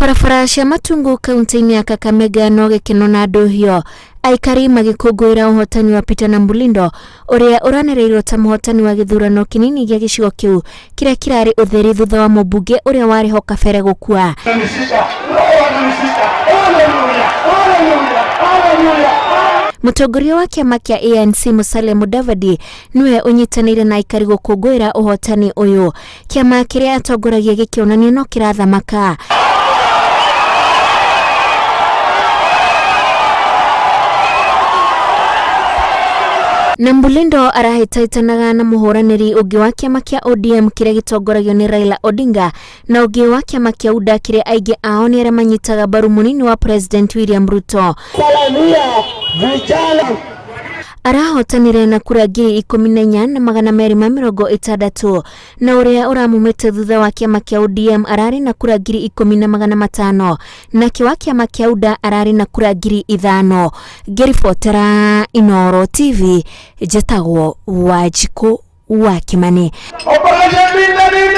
Barabara cia Matungu kaunti-inĩ ya Kakamega no gĩkeno na ndũhio, aikari magĩkũngũĩra ũhotani wa Peter Nambulindo ũrĩa ũranereirwo ta mũhotani wa gĩthurano kĩnini gĩa gĩcigo kĩu kĩrĩa kĩrarĩ ũtheri thutha wa mũmbunge ũrĩa warĩ ho kabere gũkua. Mũtongoria wa kĩama kĩa ANC Musalia Mudavadi nĩwe ũnyitanĩire na aikari gũkũngũĩra ũhotani ũyũ. Kĩama kĩrĩa atongoragia gĩkĩonania no kĩrathamaka. Nambulindo arahĩtahĩtanaga na mũhũranĩri ũngĩ wa kĩama kĩa ODM kĩrĩa gĩtongoragio nĩ Raila Odinga na ũngĩ wa kĩama kĩa UDA kĩrĩa aingĩ ao nĩ arĩa manyitaga mbaru mũnini wa President William Ruto. Salamia vijana. Arahotanire na kura 14,260 na ũrĩa ũramumĩte thutha wa kĩama kĩa ODM ararĩ na kura 10,500 nake wa kĩama kĩa UDA ararĩ na kura 5,000. Ngĩribotera Inooro TV, njĩtagwo Wanjikũ wa Kimani. Operation Linda.